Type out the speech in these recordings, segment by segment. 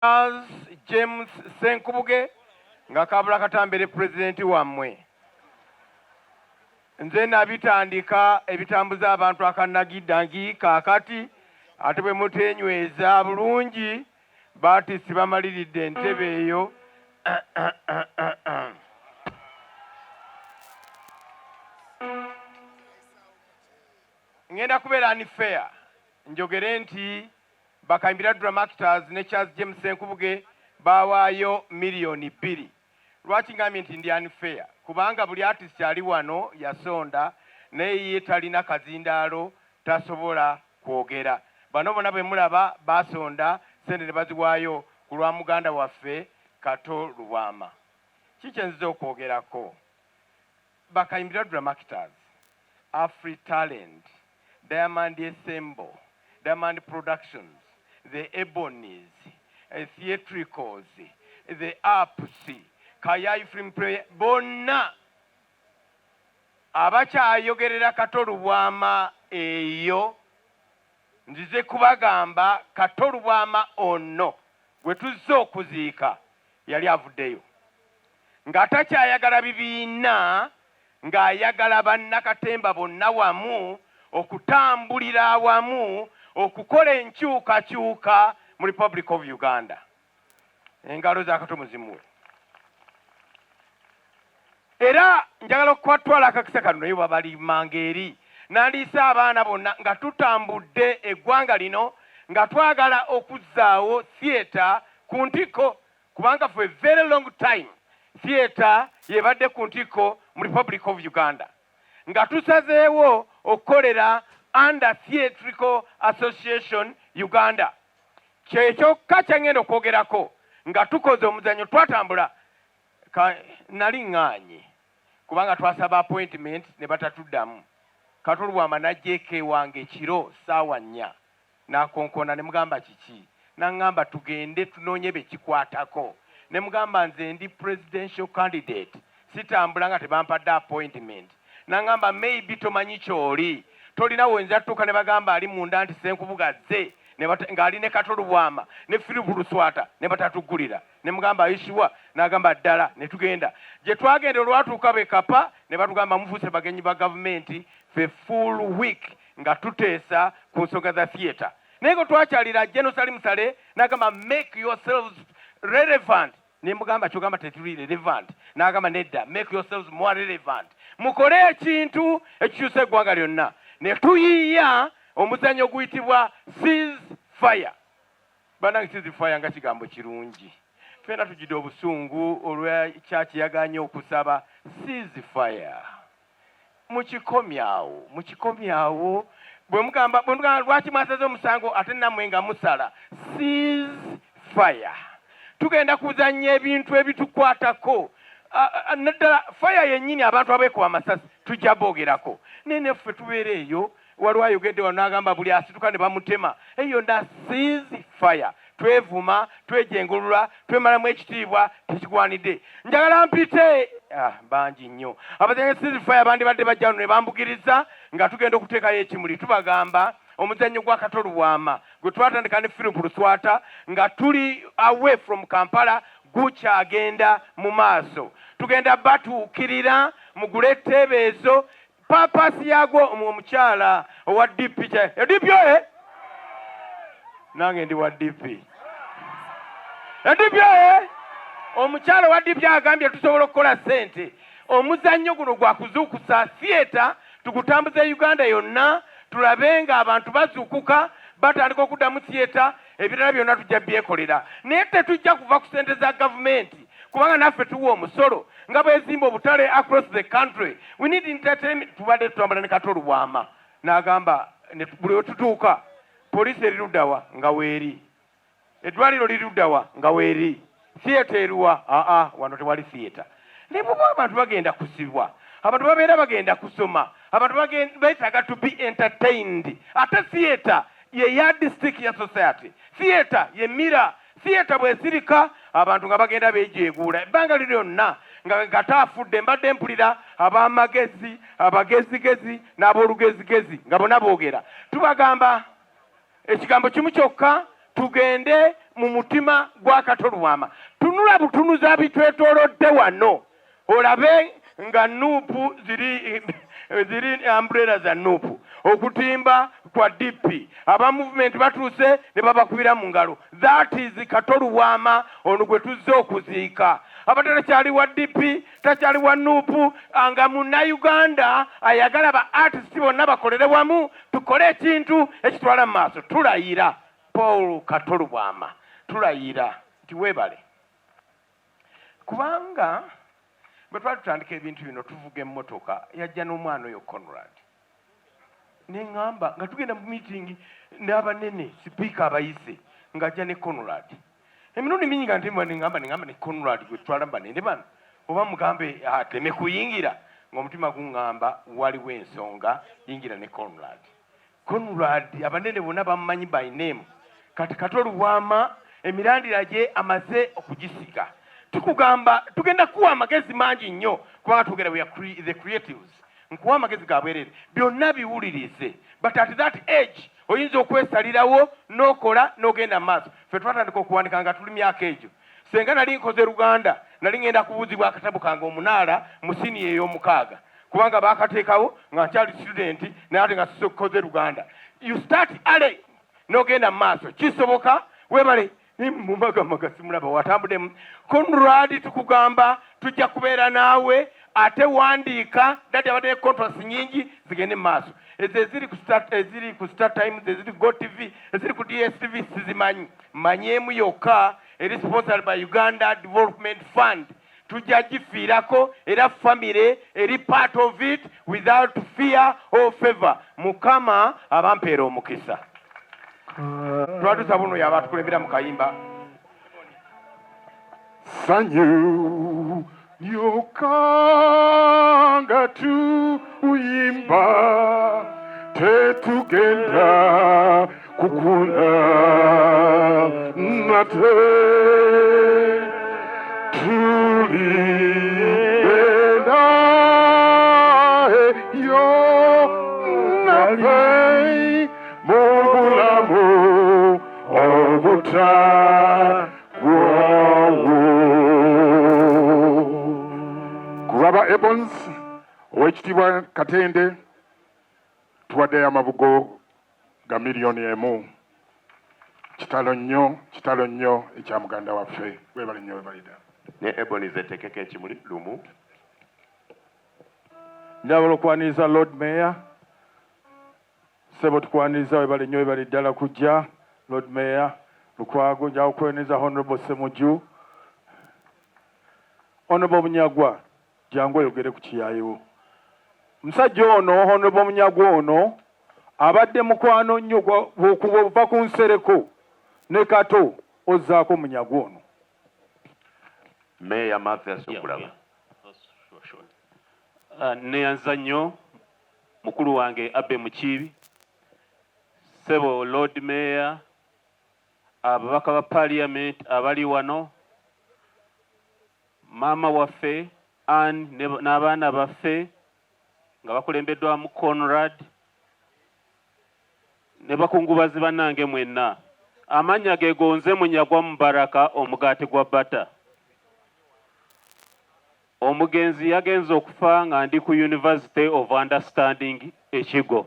Charles James Ssenkubuge nga Kabula Katambere pulezidenti wammwe. Nze nabitandika ebitambuza abantu akanagiddangi kaakati ate bwe muteenyweza bulungi baatisi bamaliridde entebe eyo. Ngenda kubeera unfair njogere nti Bakayimbira Dramactors ne Charles James Ssenkubuge baawaayo 2,000,000. Lwaki ngambye nti ndi unfair? Kubanga buli artist ali wano yasonda naye ye talina kazindaalo tasobola kwogera. Bano bona be mulaba baasonda ssente ne baziwaayo ku lwa muganda waffe Kato Lubwama. Ki kye nzize okwogerako? Bakayimbira Dramactors, Afri Talent, Diamond Ensemble, Diamond Productions, The Ebonies, Theatricals, The Apps, Kayayi Film Play, bonna abakyayogerera Kato Lubwama eyo nzize kubagamba Kato Lubwama ono gwe tuzze okuziika yali avuddeyo nga takyayagala bibiina ng'ayagala bannakatemba bonna wamu okutambulira awamu okukola enkyukakyuka mu Republic of Uganda. Engalo za Kato muzimuwe. Era njagala okutwala akakisa kano naye babalimanga eri nandiisa abaana bonna nga tutambudde eggwanga lino nga twagala okuzzaawo theatre ku ntikko kubanga for a very long time theatre yebadde ku ntikko mu Republic of Uganda nga tusazeewo okukolera under Theatrical Association Uganda. Kyekyokka kye ngenda okwogerako nga tukoze omuzannyo twatambula nali ŋŋaanyi kubanga twasaba appointment ne batatuddamu. Kato Lubwama n'ajja eka ewange ekiro ssaawa 4 n'akonkona ne mugamba kiki n'aŋŋamba tugende tunoonye be kikwatako ne mugamba nze ndi presidential candidate sitambula nga tebampadde appointment n'aŋŋamba maybe tomanyi ky'oli tolina woyinza tutuuka ne bagamba ali munda nti Ssenkubuge azze ng'ali ne Kato Lubwama ne Philip Luswata ne batatuggulira ne mugamba are you sure n'agamba ddala ne tugenda gye twagenda olwatuuka be kapa ne batugamba mufuuse bagenyi ba gavumenti fe full week nga tuteesa ku nsonga za theatre naye nga twakyalira General Salim Saleh n'agamba make yourselves relevant ne mugamba kyogamba tetuli relevant n'agamba nedda make yourselves more relevant mukole ekintu ekikyusa eggwanga lyonna ne tuyiiya omuzannyo oguyitibwa cease fire. Banange cease fire nga kigambo kirungi ffenna tujjudde obusungu olwa church yaganye okusaba cease fire. Mukikomye awo, mukikomye awo. Bwe mugamba, bwe mugamba lwaki mwasaze omusango ate nammwe nga musala. Cease fire. Tugenda kuzannya ebintu ebitukwatako. Naddala fire yennyini abantu abeekuba amasasi tujja boogerako. Naye naffe tubeera eyo, waliwo ayogedde wano n'agamba buli asituka ne bamutema. Eyo yonna cease fire. Twevuma, twejengulula, twemalamu ekitiibwa tekigwanidde. Njagala mpite bangi nnyo abazannyi cease fire bandibadde bajja wano ne bambugiriza nga tugenda okuteekayo ekimuli. Tubagamba omuzannyo gwa Kato Lubwama gwe twatandika ne Philip Luswata nga tuli away from Kampala gukyagenda mu maaso. Tugenda batuukirira mugule etteebeezo. Paapasi yaagwo omukyala owa DP kya DP oye? Nange ndi wa DP. DP oye? Omukyala owa DP agambye tusobola okukola ssente. Omuzannyo guno gwa kuzuukusa theatre tugutambuze Uganda yonna tulabe ng'abantu bazuukuka batandika okuddamu theatre ebirala byonna tujja byekolera. Naye tetujja kuva ku ssente za gavumenti kubanga naffe tuwa omusolo nga bwezimba obutale across the country. We need entertainment. Tubadde tutambula ne Kato Lubwama n'agamba buli we tutuuka poliisi eri luddawa nga weeri, eddwaliro liri luddawa nga weeri, theatre eruwa? Aa, wano tewali theatre. Naye bw'oba abantu bagenda kusibwa, abantu babeera bagenda kusoma, abantu beetaaga to be entertained. Ate theatre ye yardstick ya society, theatre ye mirror. Theatre bw'esirika abantu nga bagenda beejeeguula ebbanga liri lyonna nga Kato afudde. Mbadde mpulira ab'amagezi, abagezigezi n'ab'olugezigezi nga bonna boogera. Tubagamba ekigambo kimu kyokka, tugende mu mutima gwa Kato Lubwama. Tunula butunuza bitwetoolodde wano, olabe nga NUP ziri umbrella za NUP, okutimba kwa DP, aba movement batuuse ne babakubira mu ngalo. That is Kato Lubwama ono gwe tuzze okuziika. Abadde takyali wa DP, takyali wa NUP, nga munnayuganda ayagala ba artist bonna bakolere wamu, tukole ekintu ekitwala mu maaso. Tulayira Paul Kato Lubwama, tulayira nti weebale, kubanga bwe twali tutandika ebintu bino tuvuga emmotoka, yajja n'omwana oyo Conrad, neŋŋamba nga tugenda mu meeting n'abanene, sipiika abayise, ng'ajja ne Conrad. Emirundi mingi nga ntimba neŋŋamba ne Conrad gwe tutwala mu banene bano, oba mugambe ateme kuyingira, ng'omutima guŋŋamba waliwo ensonga, yingira ne Conrad. Conrad abanene bonna bamumanyi by name. Kati Kato Lubwama emirandira gye amaze okugisiga. Tukugamba tugenda kuwa amagezi mangi nnyo, kubanga tugenda we are the creatives. Nkuwa amagezi ga bwereere, byonna biwulirize, but at that age oyinza okwesalirawo n'okola n'ogenda mu maaso. Ffe twatandika okuwandika nga tuli myaka egyo. Senga nali nkoze Luganda, nali ngenda kubuuzibwa akatabo kange Omunaala mu siniya ey'omukaaga, kubanga baakateekawo nga nkyali student, naye ate nga sisokoze Luganda. You start early n'ogenda mu maaso, kisoboka. Weebale mumagamaga simulaba watambuddemu. Conrad, tukugamba tujja kubeera naawe, ate wandiika. Daddy abadde ne contracts nyingi zigende mu maaso. Ezo eziri ku Star, eziri ku Star Times, eziri ku Go TV, eziri ku DSTV sizimanyi, manyeemu yokka eri sponsored by Uganda Development Fund. Tujja gifiirako, era family eri part of it without fear or favor. Mukama abampeera omukisa. Twatusa buno yaba atukulembera mu kayimba. Sanyu lyokka nga tuyimba, tetugenda kukula nate, tuligenda eyo naffe mu bulamu obutaggwaawo. Ku lwaba Ebons, owekitiibwa Katende, tuwaddeyo amabugo ga 1 million. Kitalo nnyo, kitalo nnyo ekya muganda waffe. Webale nnyo, webale ddala. Ne Ebonies etekeko ekimuli lumu. Njagala okwaniriza Lord Mayor. Ssebo, tukwaniriza, webale nnyo, webale ddala kujja, Lord Mayor Lukwago. Njagala okwaniriza Honorable Semuju. Honorable Munyagwa, jangu oyogere ku kiyayiwo. Musajja ono Honorable Munyagwa ono abadde mukwano nnyo bw'okuva ku Nsereko ne Kato, ozzaako Munyagwa ono. Meeya Mathias Okulaba. Yeah. Sure. Neyanza nnyo mukulu wange Abe Mukiibi, ssebo Lord Mayor, ababaka ba Parliament abali wano, maama waffe Ann n'abaana baffe nga bakulembeddwamu Conrad, ne bakungubazi bannange mwenna. Amannya ge gonze Munyagwa Mubaraka, omugaati gwa bata. Omugenzi yagenze okufa nga ndi ku University of Understanding Ekigo,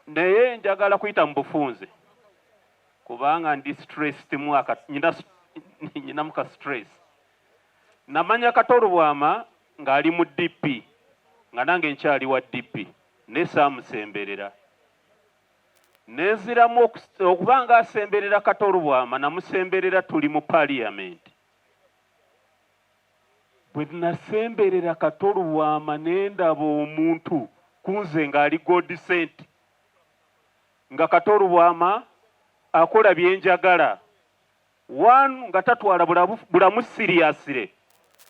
naye njagala kuyita mu bufunze kubanga ndi stressed mu aka nyinamu ka stress. Namanya Kato Lubwama ng'ali mu DP, nga nange nkyali wa DP, naye saamusemberera. Nenziramu okuba nga asemberera Kato Lubwama, namusemberera tuli mu Parliament. Bwe nasemberera Kato Lubwama nendaba omuntu kunze ng'ali God sent, nga Kato Lubwama akola byenjagala. One, nga tatwala bulamu seriously.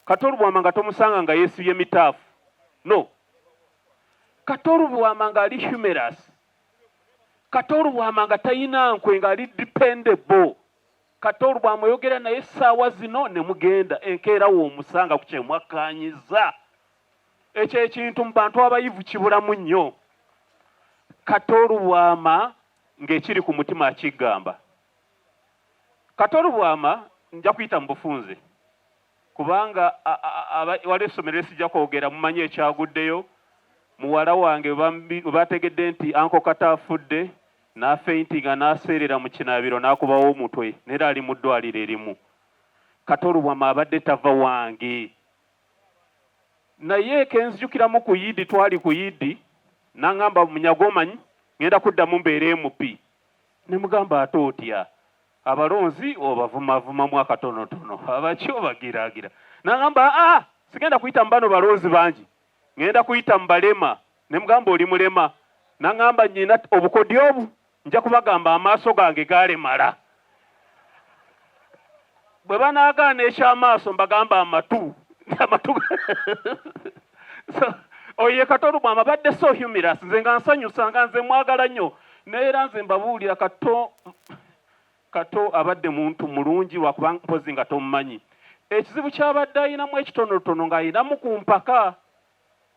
Kato Lubwama nga tomusanga nga yeesibye mitaafu, no. Kato Lubwama ng'ali humorous. Kato Lubwama nga talina nkwe, ng'ali dependable. Kato Lubwama oyogera naye essaawa zino ne mugenda enkeera w'omusanga ku kyemwakkaanyiza. Ekyo ekintu mu bantu abayivu kibulamu nnyo. Kato Lubwama Ng'ekiri ku mutima akiggamba. Kato Lubwama nja kuyita mu bufunze kubanga waliwo essomero lye sijja kwogera, mumanyi ekyaguddeyo. Muwala wange bwe baategedde nti Uncle Kato afudde, n'afeintinga n'aseerera mu kinaabiro n'akubawo omutwe, neera ali mu ddwaliro erimu. Kato Lubwama abadde tava wange. Naye ke nzijukiramu ku Yidi, twali ku Yidi, n'aŋŋamba, Munyago omanyi, ŋŋenda kuddamu mbeere MP. Ne mugamba ate otya? Abalonzi obavumavumamu akatonotono, abaki obagiraagira. N'aŋŋamba, aa, sigenda kuyita mu bano balonzi bangi, ŋŋenda kuyita mu balema. Ne mugamba oli mulema. N'aŋŋamba nnyina obukodyo obu, nja kubagamba amaaso gange gaalemala. Bwe banaagaana eky'amaaso mbagamba amatu. Amatu. So, oyo ye Kato Lubwama abadde so humorous, nze nga nsanyusa, nga nze mwagala nnyo. Naye era nze mbabuulira Kato abadde muntu mulungi lwakuba mpozi nga tomumanyi. Ekizibu ky'abadde ayinamu ekitonotono ng'ayinamu ku mpaka,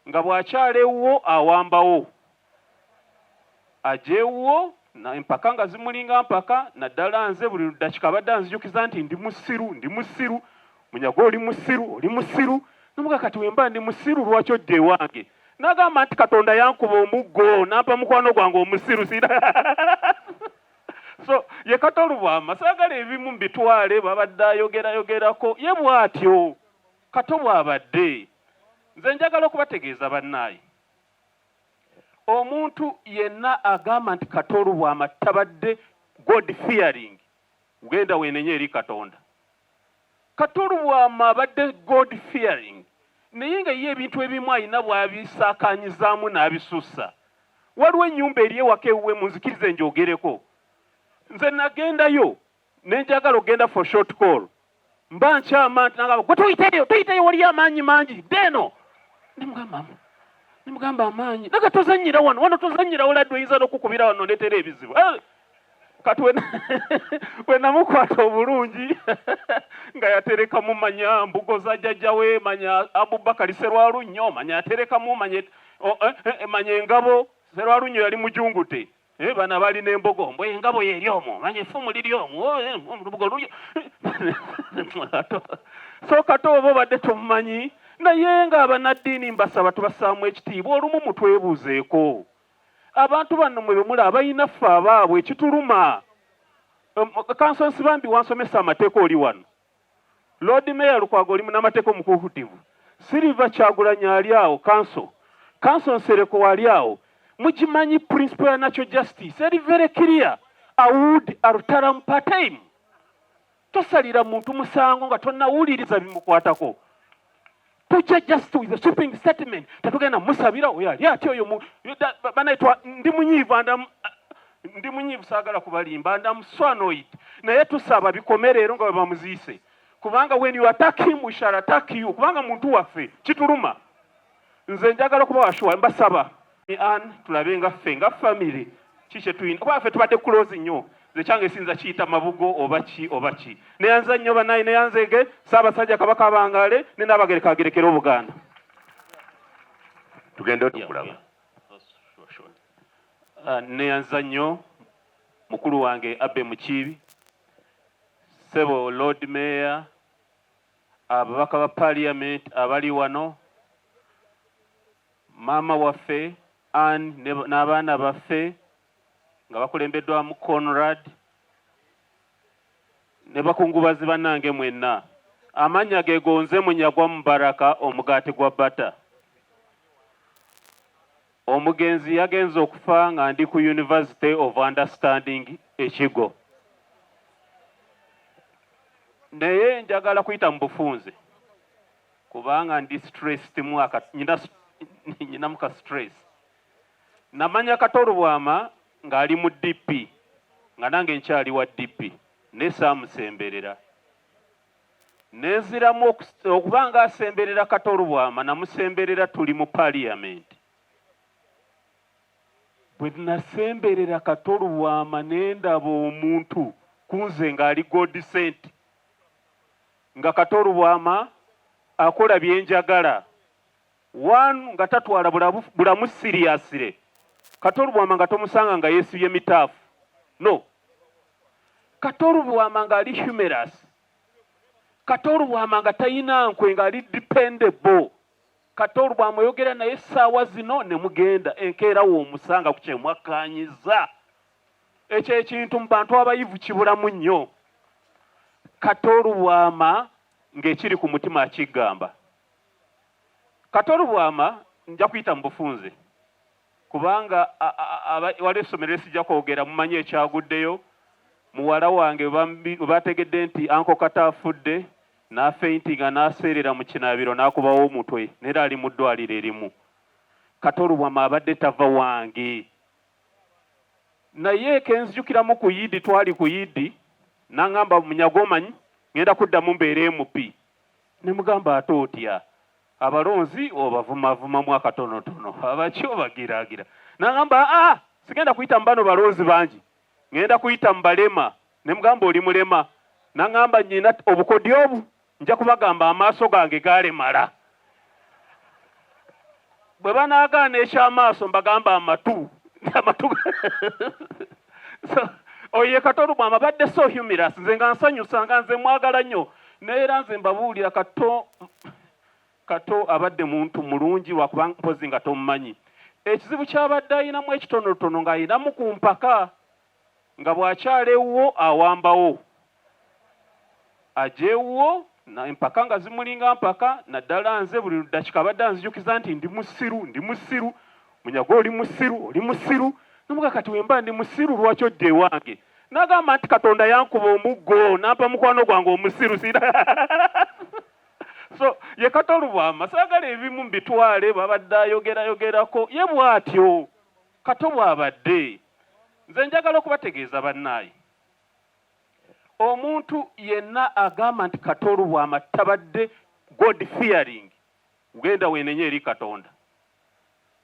nga bw'akyala ewuwo awambawo. Ajja ewuwo na empaka nga zimulinga mpaka, naddala nze buli ddakika abadde anzijukiza nti ndi musiru, ndi musiru, Munyago oli musiru, oli musiru. Namuga kati wemba ndi musiru lwaki ojja ewange? N'agamba nti Katonda yankuba omuggo n'ampa mukwano gwange omusiru. So ye Kato Lubwama saagala ebimu mbitwale babadde ayogerayogerako ye bw'atyo Kato bw'abadde. Nze njagala okubategeeza bannaaye, omuntu yenna agamba nti Kato Lubwama tabadde God fearing, genda weenenye eri Katonda. Kato Lubwama abadde God fearing, naye nga ye ebintu ebimu alina bw'abisaakaanyizaamu n'abisussa. Waliwo ennyumba eri ewaka ewuwe, munzikirize njogereko. Nze nagendayo ne njagala okugenda for short call, mba nkyama nti nagamba gwe tuyiteyo, tuyiteyo, waliyo amaanyi mangi, dda eno. Nemugamba amaanyi naga tozannyira wano, wano tozannyira, oladde oyinza n'okukubira wano ndeetera ebizibu. Kati we namukwata obulungi nga yaterekamu manya mbugo za jjajjawe, manya Abubakari Serwalunnyo, manya yaterekamu manya engabo. Serwalunnyo yali mujungute. Bano abalina embogo, mbwe engabo ye eri omwo, manya effumu liri omwo, olubugo luli. So Kato oba obadde tomumanyi, naye ng'abannaddiini mbasaba tubassaamu ekitiibwa, olumu mutwebuuzeeko. Abantu bano mwe bemulaba balina ffe abaabwe ekituluma. Counsel Nsibambi wansomesa amateeka oli wano. Lord Mayor Lukwago oli munnamateeka omukuukutivu. Silver Kyagulanyi ali awo, Counsel. Counsel Nsereko wali awo. Mugimanyi principle ya natural justice eri very clear. Audi alteram partem. Tosalira muntu musango nga tonnawuliriza bimukwatako. Tujja just with a sweeping statement. Tetugenda musabira oyo ali ati oyo banaitwa ndi munyiivu and ndi munyiivu saagala kubalimba and I'm so annoyed. Naye tusaba bikome leero nga bwe bamuziise. Kubanga when you attack him we shall attack you. Kubanga muntu waffe kituluma. Nze njagala okuba washuwa mbasaba. Ann tulabe nga ffe nga family ki kye tulina. Kuba ffe tubadde close nnyo. Nze kyange sinza kiyita mabugo oba ki oba ki. Neyanza nnyo bannaye, neyanzege Ssaabasajja Kabaka abangaale ne Nnaabagereka agerekere Obuganda. Tugende okulaba. Neyanza nnyo mukulu wange Abbey Mukiibi, Ssebo Lord Mayor, ababaka ba Parliament abali wano, maama waffe Ann n'abaana baffe nga bakulembeddwamu Conrad ne bakungubazi bannange mwenna. Amannya ge gonze Munyagwa Mubaraka omugaati gwa bata. Omugenzi yagenze okufa nga ndi ku University of Understanding e Kigo. Naye njagala kuyita mu bufunze kubanga ndi stressed mu aka, nyina muka stress. Namanya Kato Lubwama ng'ali mu DP, nga nange nkyali wa DP, naye saamusemberera. Nenziramu okuba nga asemberera Kato Lubwama, namusemberera tuli mu Parliament. Bwe nasemberera Kato Lubwama ne ndaba omuntu ku nze ng'ali God sent. Nga Kato Lubwama akola bye njagala. One, nga tatwala bulamu seriously. Kato Lubwama nga tomusanga nga yeesibye mitaafu. No, Kato Lubwama ng'ali humorous, Kato Lubwama nga talina nkwe, ng'ali dependable. Kato Lubwama oyogera naye essaawa zino ne mugenda enkeera w'omusanga ku kyemwakkaanyiza. Ekyo ekintu mu bantu abayivu kibulamu nnyo. Kato Lubwama ng'ekiri ku mutima akigamba. Kato Lubwama nja kuyita mu bufunze kubanga wali essomero esijja kwogera, mumanyi ekyaguddeyo. Muwala wange bwe bategedde nti Uncle Kato afudde, n'afaintinga, n'aseerera mu kinaabiro, n'akubawo omutwe, neera ali mu ddwaliro erimu. Kato Lubwama abadde tava wange, naye kenzijukiramu ku Yidi, twali ku Yidi, n'aŋŋamba, "Munyago, omanyi ŋŋenda kuddamu mbeere MP." Ne mugamba, "Ate otya? Abalonzi obavumavumamu akatonotono, abaki obagiraagira?" N'aŋŋamba, "Aa, sigenda kuyita mu bano balonzi bangi, ŋŋenda kuyita mu balema." Ne mugamba, "Oli mulema?" N'aŋŋamba, "Nnyina obukodyo obu, nja kubagamba amaaso gange gaalemala. Bwe banaagaana ekyamaaso, mbagamba amatu, amatu." So oyo ye Kato Lubwama, abadde so humorous. Nze nga nsanyusa, nga nze mwagala nnyo. Neera nze mbabuulira, Kato abadde muntu mulungi, lwakuba mpozi nga tomumanyi. Ekizibu kyabadde ayinamu ekitonotono, ng'ayinamu ku mpaka, nga bw'akyala ewuwo awambawo, ajja ewuwo empaka nga zimulinga mpaka. Naddala nze buli ddakika abadde anzijukiza nti ndi musiru, ndi musiru, "Munyago, oli musiru, oli musiru." Namuga, "Kati wemba ndi musiru, lwaki odda ewange?" N'agamba nti, "Katonda yankuba omuggo nampa mukwano gwange omusiru." Sira so ye Kato Lubwama, saagala ebimu mbitwale babadde ayogerayogerako, ye bw'atyo Kato bw'abadde. Nze njagala okubategeeza bannaayi, omuntu yenna agamba nti Kato Lubwama tabadde God fearing, genda weenenye eri Katonda.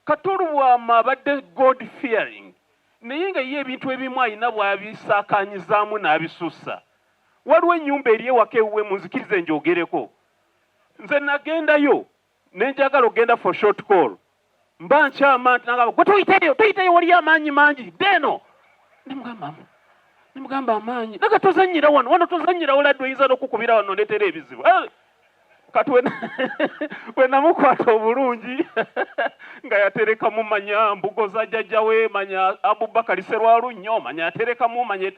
Kato Lubwama abadde God fearing, naye nga ye ebintu ebimu alina bw'abisaakanyizaamu n'abisussa. Waliwo ennyumba eri ewaka ewuwe, munzikirize njogereko. Nze nagendayo ne njagala okugenda for short call, mba nkyama nti nagamba, "Gwe toyiteyo, toyiteyo, waliyo amaanyi mangi deeno." Nemugamba, "Amaanyi?" Naga, "Tozanyira wano, wano tozanyira, oladde oyinza n'okukubira wano ndetera ebizibu." Eh, kati we namukwata obulungi nga yaterekamu manya mbugo za jjajjawe, manya Abubakari Serwalunnyo, manya yaterekamu manya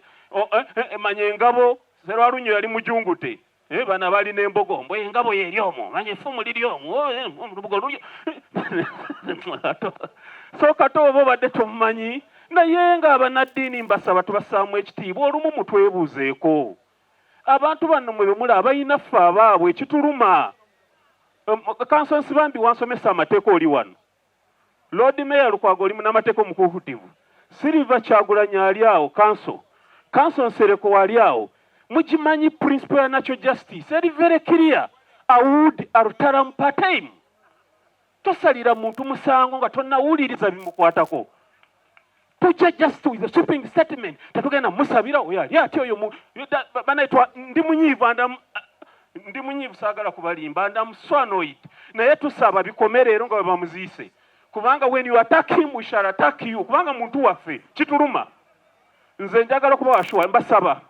manya engabo. Serwalunnyo yali mujungute. Bano balina embogo, mbwe engabo ye eri omwo, manya effumu liri omwo, olubugo luli. So Kato oba obadde tomumanyi, naye ng'abannaddiini mbasaba tubassaamu ekitiibwa. Olumu mutwebuuzeeko abantu bano mwe bemuli abalina ffe abaabwe ekituluma. Counsel Nsibambi wansomesa amateeka oli wano, Lord Mayor Lukwago oli munamateeka omukuukutivu, Silver Kyagulanyi ali awo, counsel Nsereko wali awo. Mugimanyi principle ya natural justice eri very clear, audi alteram partem. Tosalira muntu musango nga tonnawuliriza bimukwatako. Tujja just with a sweeping statement, tetugenda musabira oyo ali ati oyo banaitwa. Ndi munyiivu, ndi munyiivu, saagala kubalimba, and so annoyed, naye tusaba bikome leero nga bwe bamuziise, kubanga when you attack him, we shall attack you, kubanga muntu waffe kituluma. Nze njagala okubawa sure, mbasaba.